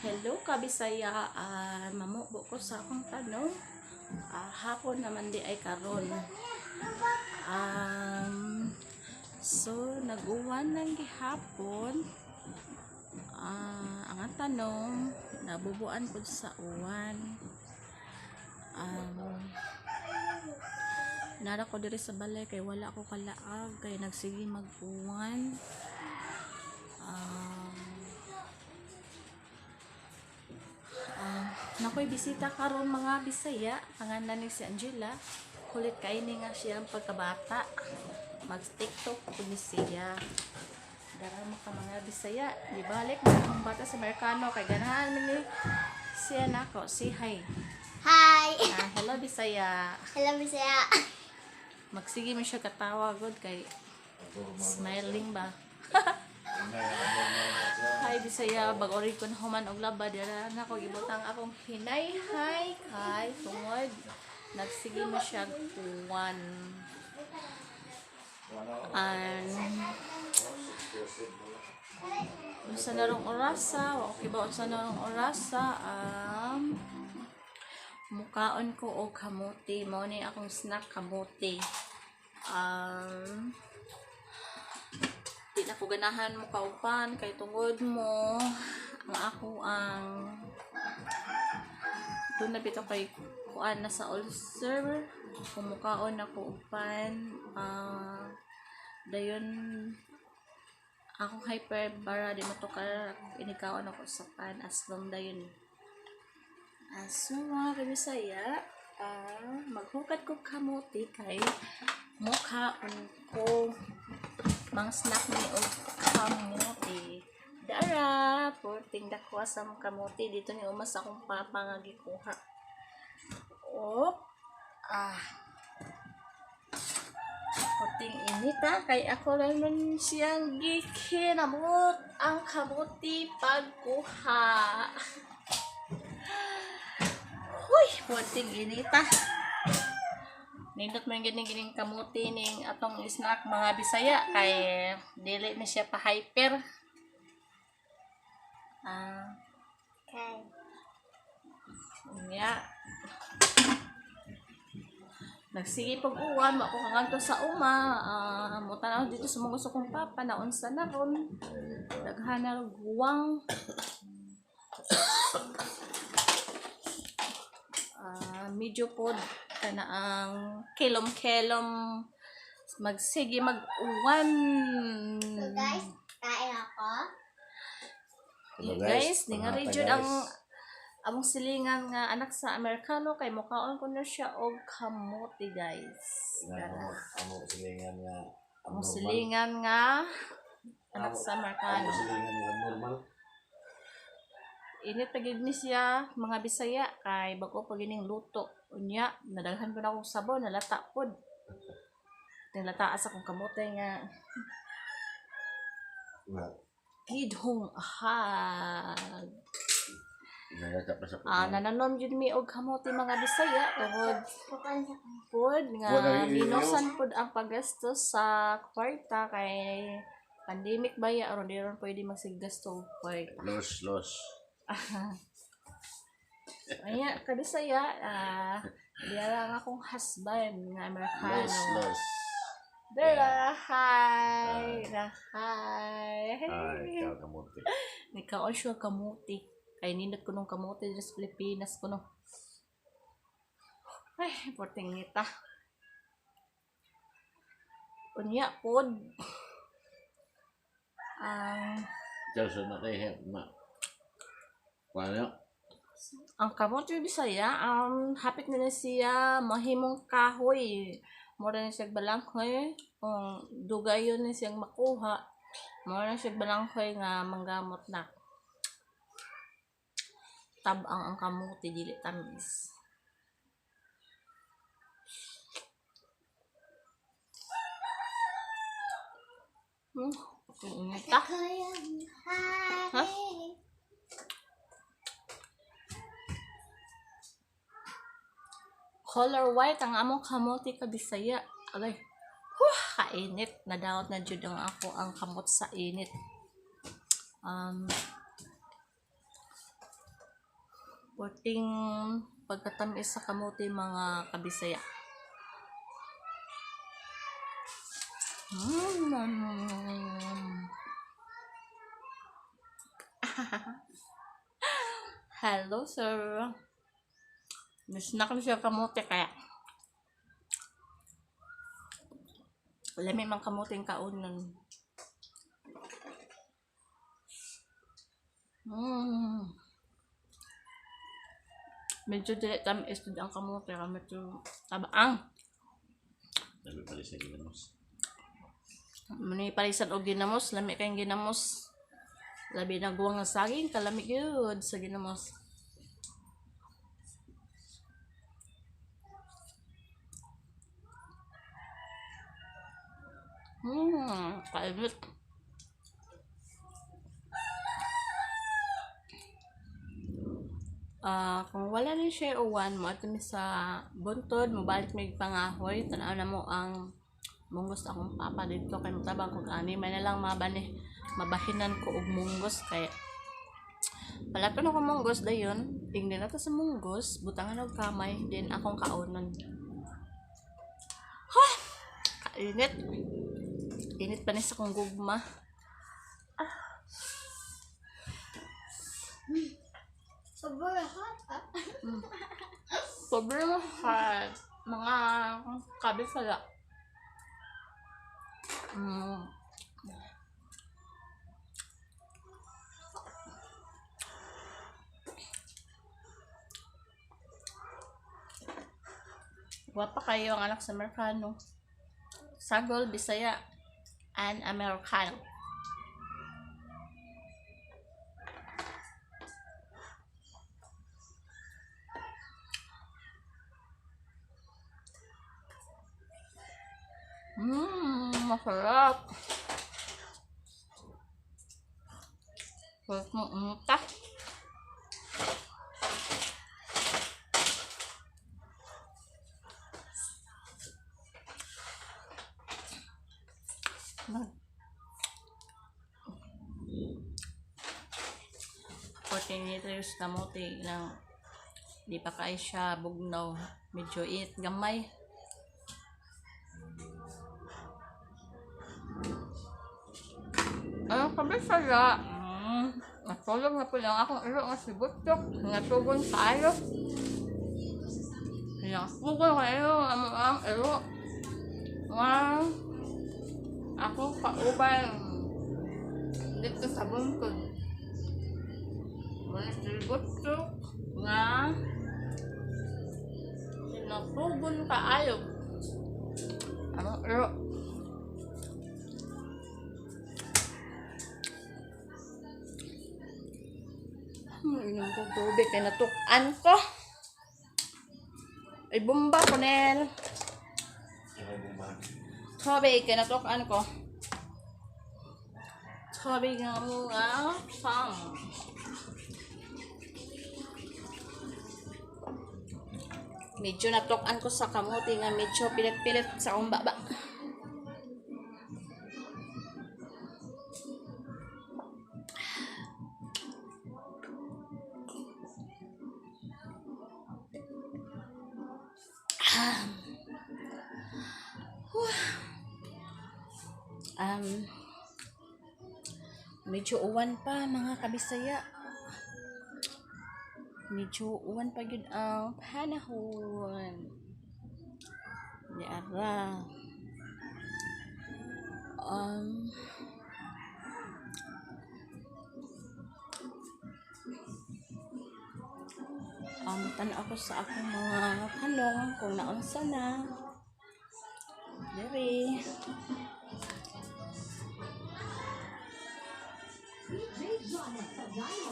Hello ka Bisaya, mamubo ko sa akong tanong. Hapon naman di ay karon. So nag-uwan ng gihapon. Ang tanong, nabubuan ko sa uwan. Nara ko diri sa balay kay wala ko kalaag kay nagsige mag-uwan. Nakoy bisita karon, mga Bisaya, pangalan ni si Angela. Kulit kay ni nga siyang pagkabata. Mag TikTok ko ni siya. Dara mo ka, mga Bisaya, gibalik na akong bata sa Amerikano kay ganahan man ni siya nako. Say hi. Hi! Hello, Bisaya. Hello, Bisaya. Magsige man siya katawa gud kay smiling ba. Hi, Bisaya, bago rin ko na human og laba dira na ko gibutang akong hinayhay kay tungod nagsige mo siya uwan. And unsa na rong orasa, wa ko kibaw unsa na rong orasa, mukaon ko og kamuti. Mao ni akong snack, kamuti. Di na ko ganahan mo kaupan kay tungod mo ang ako ang doon na bitaw kay kuan na sa ulcer. Kung mukaon ako upan, dayon akong hyper bara di mo to ka inikaon ako sa pan aslom dayon. So mga kabisaya, maghukat ko kamuti kay mukhaon ko mang snack ni og kamuti. Dara, porting dakwa sa mong kamuti dito ni umas akong papa nga gikuha. Oh, porting inita kay ako lang man siyang gikinamot ang kamuti pagkuha. Huy, porting inita. Nindot mo yung gining gining kamuti ning atong snack, mga Bisaya, kay dili ni siya pa hyper. Okay. Unya. Nagsige pag uwan, wa ko kangadto sa uma. Mutanaw dito sa mga gusto kong papa na unsa na ron. Daghan na og guwang. Medyo pod kana ang kelom-kelom magsige mag-uwan. So guys, kain ako. Hello Guys, ni nga Panghata, region guys. ang among silingan nga anak sa Amerikano kay mukaon ko na siya og kamote, guys. Na, amo silingan nga Among abnormal. silingan nga anak sa Amerikano. Amo silingan nga abnormal. Init pa gid ni siya, mga Bisaya, kay bago pa gining luto. Unya, nadaghan pa na akong sabaw, nalata pod. Nalata sa akong kamote nga Na, gidhong ahag. nagaka pa sa Nananom jud mi og kamote, mga Bisaya, tungod Kukuan sa pod nga Wala yung minosan pod ang paggastos sa kwarta kay pandemic ba ya aron di ron pwede magsiggasto og kwarta. Los, los. Aya, kabisaya, diara ang akong husband nga Amerikano. Los, los. Dara, hi! Hi! Ay, ikaw kamote. Nikaon siya kamuti. Kay nindot ko nung kamuti diri sa Pilipinas ko no. Ay, porting nita. Unya pod. Ang Ikaw sa na kay ma. Paano? Ang kamote, Bisaya, hapit na na siya mahimong kahoy. Mura na siya balanghoy. Kung dugayon na siyang makuha, mura na siya balanghoy nga manggamot na. Tab-ang ang kamote, dili tamis. Init ah. Hi. Ha? Color white ang among kamote, ka Bisaya. Agay. Huh, kainit. Nadawat na jud ang ako ang kamot sa init. Um, Porting pagkatamis sa kamote, mga kabisaya. Hello, sir. Miss na ko siya kamote kaya. Lami man kamote ang kaunan. Medyo dili tamis jud ang kamote kay medyo tabaang. Dami pala sa ginamos. Muni palisan og ginamos, lami kayong ginamos. Labi na guwang nga saging, kalami gyud sa ginamos. Kainit. Ah, kung wala ni siya uwan mo ato mi sa buntod, mobalik mig pangahoy, tan-aw na mo ang munggos akong papa dito kay mutabang kog ani may na lang mabani mabahinan ko og munggos kay palaton ako munggos dayon tingnan nato sa munggos butangan og kamay then akong kaonon. Ha, kainit, init pa ni sa akong gugma. Sobrang hot ah. Sobrang hot, mga kabisaya. Gwapa kayo ang anak sa Amerikano. Sagol, Bisaya, and Americano. Masarap. Sarap ng umuta. Mag 14 liters kamote ng di pa kay siya bugnaw. Medyo init gamay. Ano kami saya? Natulog na po lang akong ilo nga si Butchok. Natugon kaayo. Natugon kayo ang ang ilo. Nga ako kauban dito sa bungkod. Muna si Butchok nga sinatugon kaayo. Ang ilo. Inom ko tubig kay natukan ko. Ay, bomba ko, Nel. Tubig kay natukan ko. Tubig nga mo nga. Pam. Medyo natukan ko sa kamuti nga medyo pilit-pilit sa akong baba. Um, medyo uwan pa, mga kabisaya. Medyo uwan pa gyud ang panahon. Di ara. Um, Tan ako sa akong mga tanong kung naunsa na. Diri.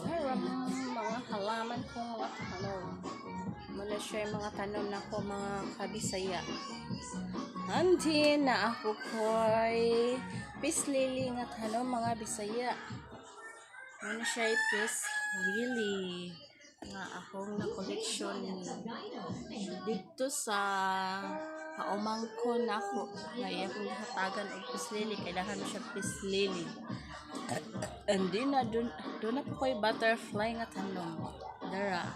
Meron mga halaman kong mga tanom. Muna siya yung mga tanom na ko, mga kabisaya. Andin na ako ko'y peace lily nga tanom, mga Bisaya. Muna siya yung peace lily nga akong na collection dito sa kaumangkon nako nga iya kong gihatagan og peace lily kay daghan siya peace lily. And din na dun, dun na po ko'y butterfly nga tanom. Dara.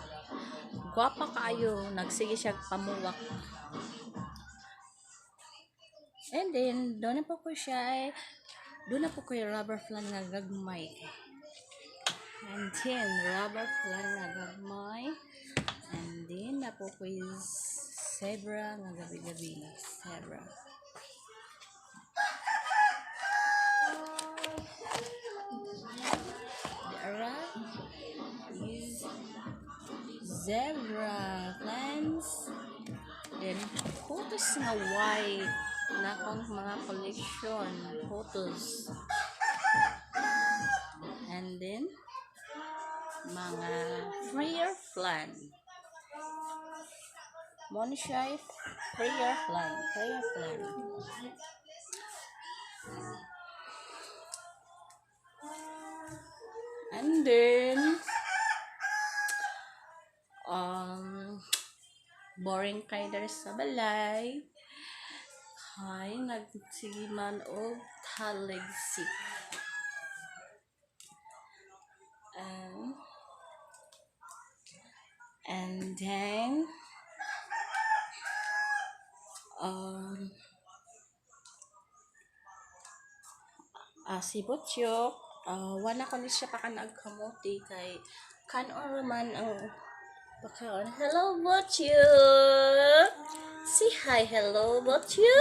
Gwapa kaayo, nagsige siya pamuwak. And then, doon na po ko yung rubber plant nga gagmay. And then, rubber plant nga gagmay. And then, na po ko yung zebra nga gabi-gabi. Zebra. There is zebra plants. Then, photos nga white na akong mga collection. Photos. And then, mga prayer plant. Mo ni siya ay prayer plant. Prayer plant. And then, boring kay diri sa balay. Kay nagsige man og taligsik. And then, si Butyo, wala ko ni siya pakan-ag kamote kay kanon man ang pakaon. Hello, Butyo! Say hi, hello, Butyo!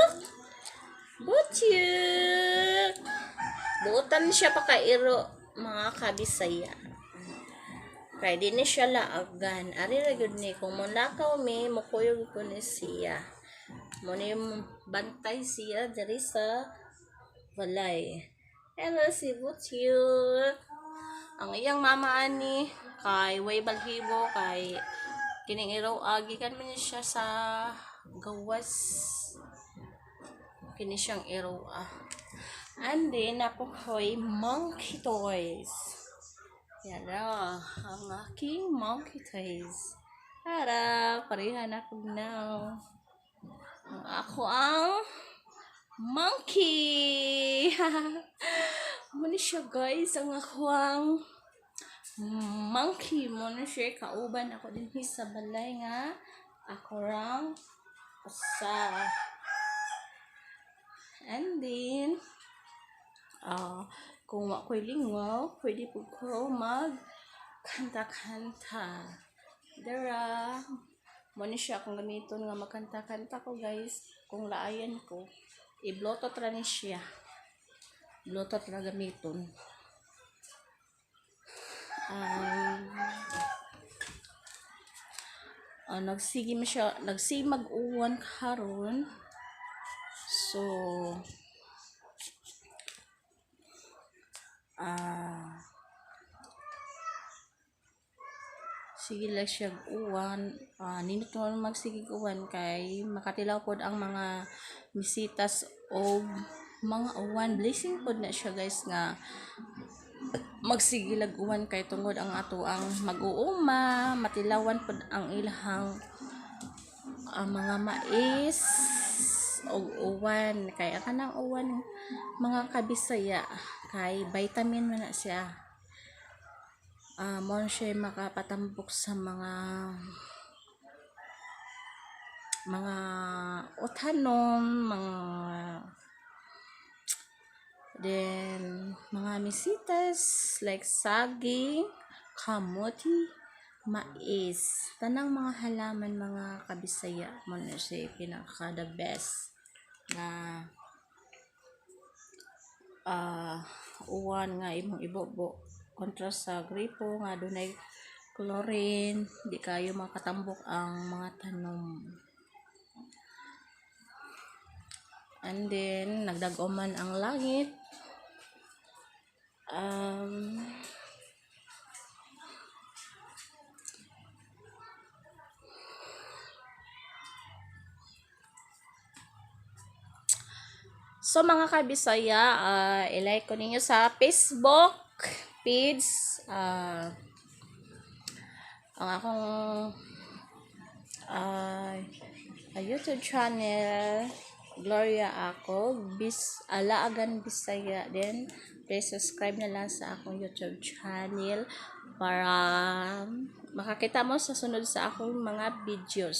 Butyo! Buotan siya pakairo, mga kabisaya. Kay di ni siya laagan. Ari ra gyud ni kung monakaw mi, mukuyog ko ni siya. Mo ni bantay siya diri sa balay. Hello si Butyo. Ang iyang mama ani kay way balhibo kay kining iraw gikan man ni siya sa gawas, kini siyang iraw ah. And then ako koy monkey toys. Yan na, ang aking monkey toys. Tara, pareha na ako now. Ang ako ang monkey. Mo ni siya, guys, ang ako ang monkey. Mo ni siya kauban ako din sa balay nga ako rang usa. And then, kung wa ko'y lingaw, pwede po ko mag kanta-kanta. Dara, mo ni siya akong gamiton nga magkanta-kanta ko, guys. Kung laayan ko, i-Bluetooth ra ni siya. Bluetooth ra gamiton. Nagsige man siya, nagsige mag-uwan karon. So, sige lang siya uwan. Nindot man magsige uwan kay makatilaw pod ang mga misitas og mga uwan. Blessing pod na siya, guys, nga magsige lag uwan kay tungod ang ato ang mag-uuma, matilawan pod ang ilahang ang mga mais og uwan kay ang kanang uwan, mga kabisaya, kay vitamin man na siya, mo siya makapatambok sa mga utanon, mga then mga misitas like saging, kamote, mais, tanang mga halaman, mga kabisaya, mo na siya pinaka the best na uwan nga imong ibobo kontra sa gripo nga dunay chlorine, di kayo makatambok ang mga tanom. And then nagdag-o man ang langit. So mga kabisaya, i-like ko ninyo sa Facebook page, ang akong YouTube channel, Gloria Ako Bis Alaagan Bisaya. Then please subscribe na lang sa akong YouTube channel para Makakita mo sa sunod sa akong mga videos.